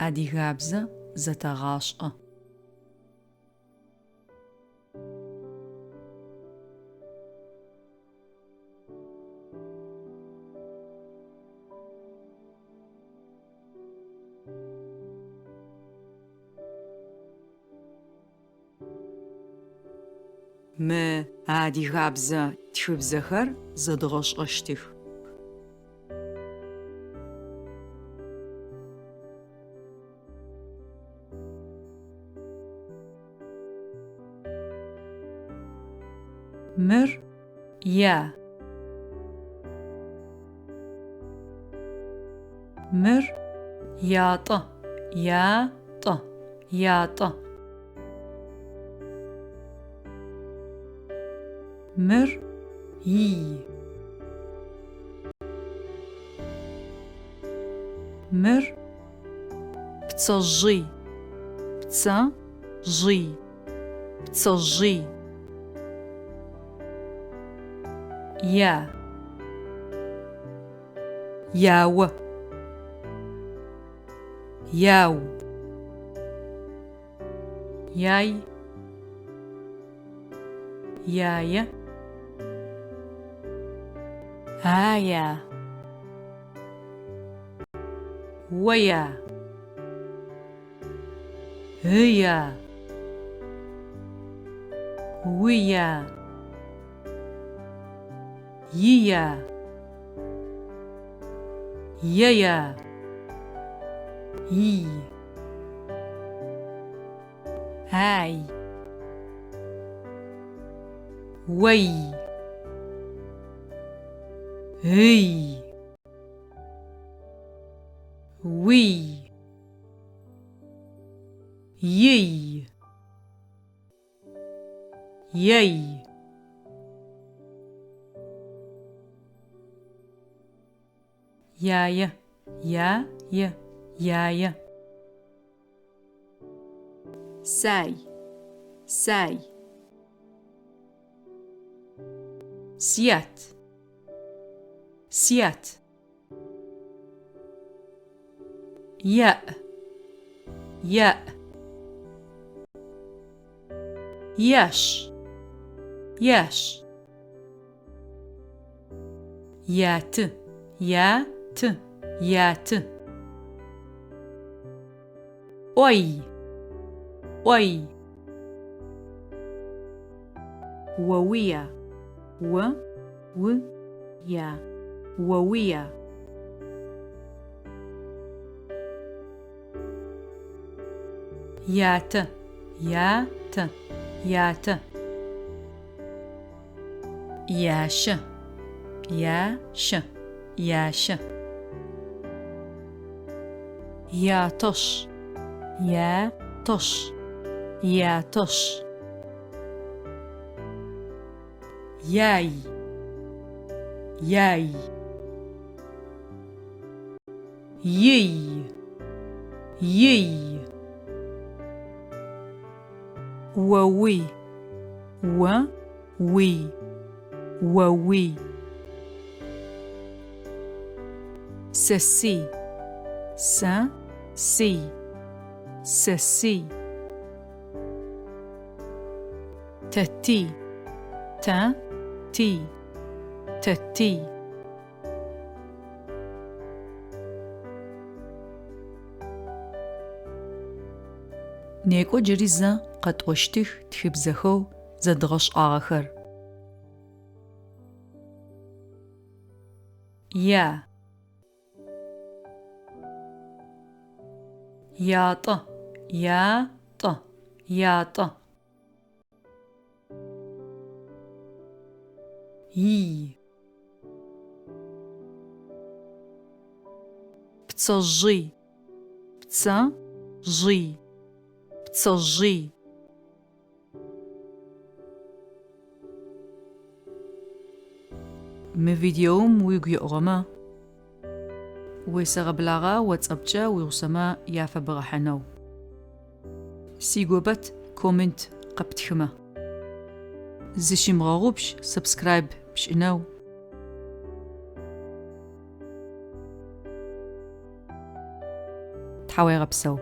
Адыгабзэ зэтэгъашӏэ. Мы адыгабзэ тхыбзэхэр зэдгъэшӏэщтых. Мыр я. Мыр ятӏэ, ятӏэ, ятӏэ. Мыр ий. Мыр пцэжъый, пцэжъый, пцэжъый. Я. Яо. Яу. Яй. Яе. Ая. Оя. Ыя. Уя. Ия. Ея. Ий. Ай. Ой. Ый. Уий. Ий. Ей. Яе, я-е, яе. Сай, сай. Сят, сят. Яӏ, яӏ. Ящ, ящ. Яты, яты, яты. Ой, ой. Оуя, о, у, я, оуя. Ятэ, ятэ, ятэ. Ящэ, ящэ, ящэ. Ятэш, ятэш, ятэш. Яй, яй. Ей, ей. Оуй, о, уй, оуй. Сэсый, сэ, сый, сэсый. Тэтый, тэ, тый, тэтый. Некӏо джыри зэ къэтӏощтых тхыбзэхэу зэдгъэшӏагъэхэр. Я. Ятӏэ, ятӏэ, ятӏэ. Ий. Пцэжъый, пцэжъый, пцэжъый. Мы видеом уигу еӏугъэмэ, уесэгъэблагъэ WhatsApp-кӏэ уигъусэмэ яфэбгъэхьынэу. Сигопэт коммент къэптхымэ. Зыщымыгъэгъупш subscribe пшӏынэу. Тхьауегъэпсэу.